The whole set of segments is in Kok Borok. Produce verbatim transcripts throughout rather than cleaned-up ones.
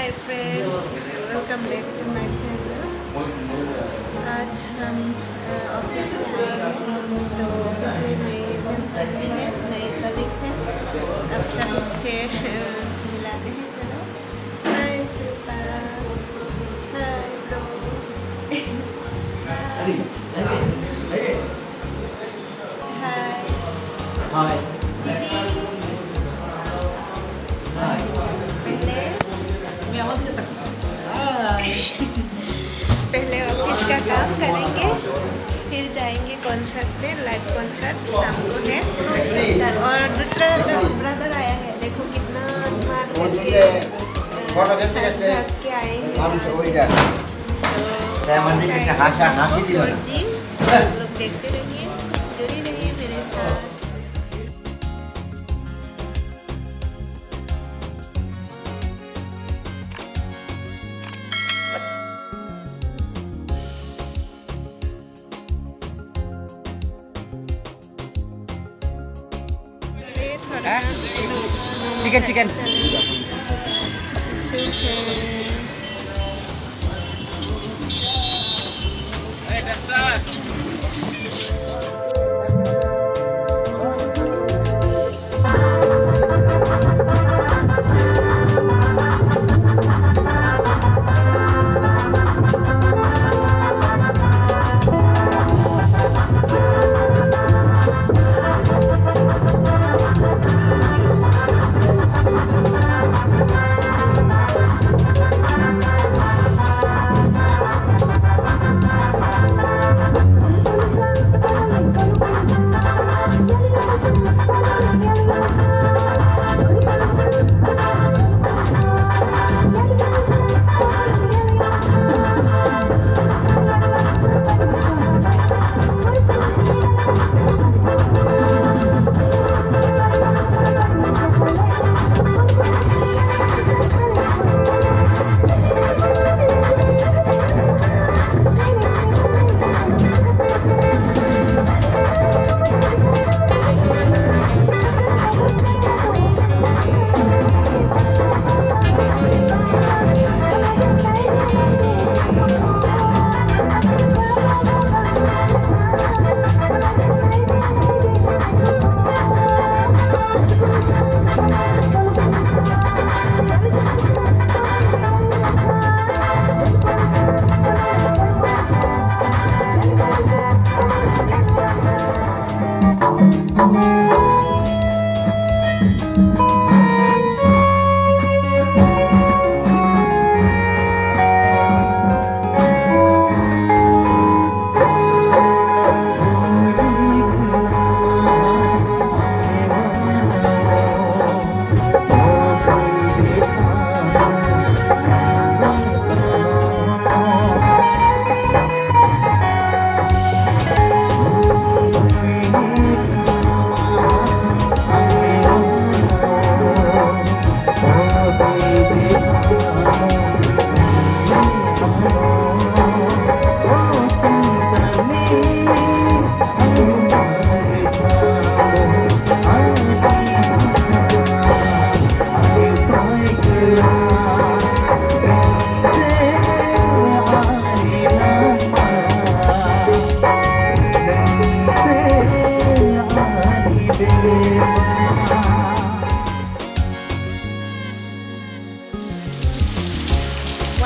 Hi friends, welcome back to my channel. आज हम, अ, ऑफिस से आए हैं, तो ऑफिस में नए मेंबर्स भी हैं, नए कलीग्स हैं। अब सबसे, अ, मिलाते हैं। चलो, हाय शिल्पा, हाय ब्रो। हाय। हाय। दीदी। हाय। पहले, हाय। पहले ऑफिस का काम करेंगे, फिर जाएंगे कॉन्सर्ट पे। लाइव कॉन्सर्ट शाम को है। और दूसरा जो ब्रदर आया है, देखो कितना स्मार्ट करके, अ, सज धज के आए हैं। तो जाएंगे और जिम। आप लोग देखते रहिए, जुड़े रहिए मेरे साथ। Chicken, chicken.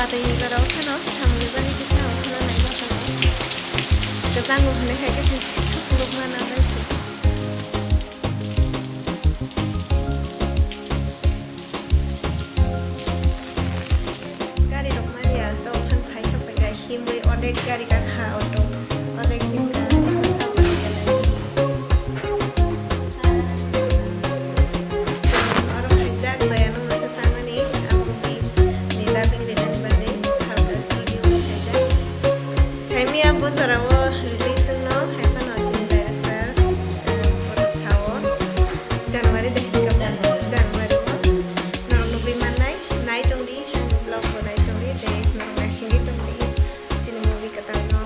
Watwi ni jora o phano samung ni bagwi kisa o phano naima tongo. Kwchang o hwnwi hai khe se khulukma nangnai se. Gari rok manya to phan phai sok pai gai himwi onek gari kakha auto onek himkha. Oro khaijak daya no masa samani abo ni dubbing rinani bagwi salka studio khaijak. Saimia bo jora o release wngno hai phano chini director, eh, oro sao. January de hinka January o norok nugwi mannai, nai tongdi, ani vlog bo nai tongdi, tei norok naisingwi tongdi chini movie kwtalno.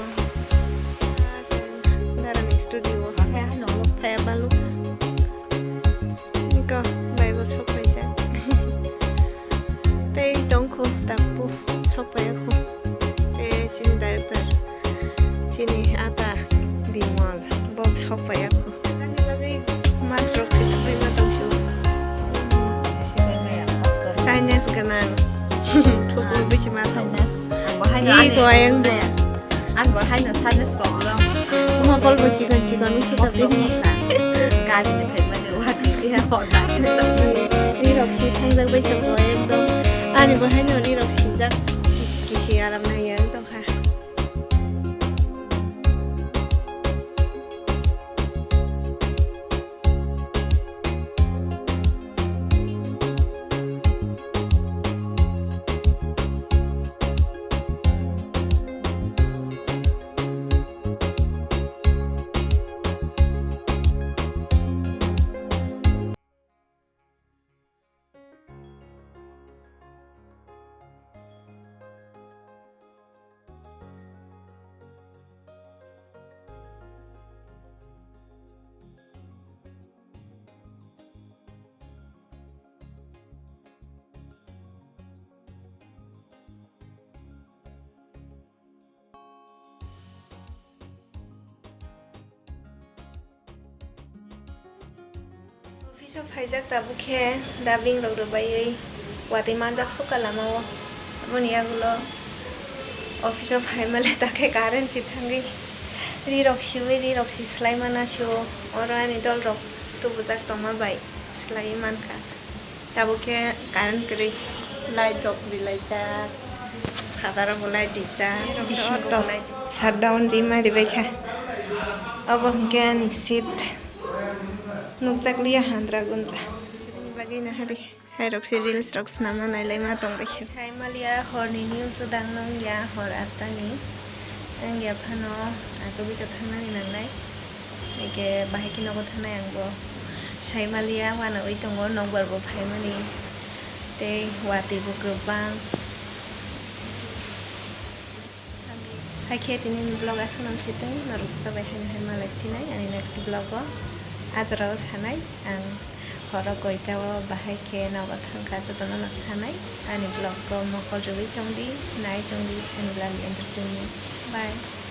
Khu tapu sok paiya khu. E chini director, chini ata Bimal, bok sok paiya khu. Mask rok se tubui ma tong su. Sinus ganang. Thukul bisi ma tong. Sinus. Ang bo hai no. Ih, ani ko ayang jaya. Ang bo hai no sinus problem. Mokol bo chikon chikon wngkhe. Mokol tabini. Gari ni phai mani wati dia hota. Ri rok si thangjak bai tong ko ekdom. Ani bo hai no ri rok sijak. Kisi kisi aram nai ya tong kha. Office o phaijak tabuk khe dubbing rok rwbaiwi watwi manjak sukha lama o. Aboni yagulo office o phaima le ta khe current si thangwi ri rok siwi ri rok si slai mana sio. Oro ani dol rok tubujak tongma bai slaiwi mankha. Tabuk khe current kwrwi, light rok rilaijak, phatar rok bo light rijak, bisingo bo light. Shutdown rima ribaikha. Obo hwnkhe ani seat. Nukjakliya handra gundra. Bini bagwi nahadi. Hai rok se reels rok swnamna nailaima tongbaisa. Saimaliya horni news o dang nung ya hor atta ni. Wngya phano achugwi to thangnani nangnai. Eke bahai khe nogo thanai ang bo. Saimaliya wanawi tongo nokbar bo phaimani. Tei watwi bo kwbang. Hai khe tini vlog aswk nang sitwng norok joto bai haino hai malai phinai ani next vlog o. Ajra o sanai ang horo koita o bahai khe nogo thangkha jotono no sanai ani vlog o mokol rwui tongdi nai tongdi ani Lali Entertainment. Bye.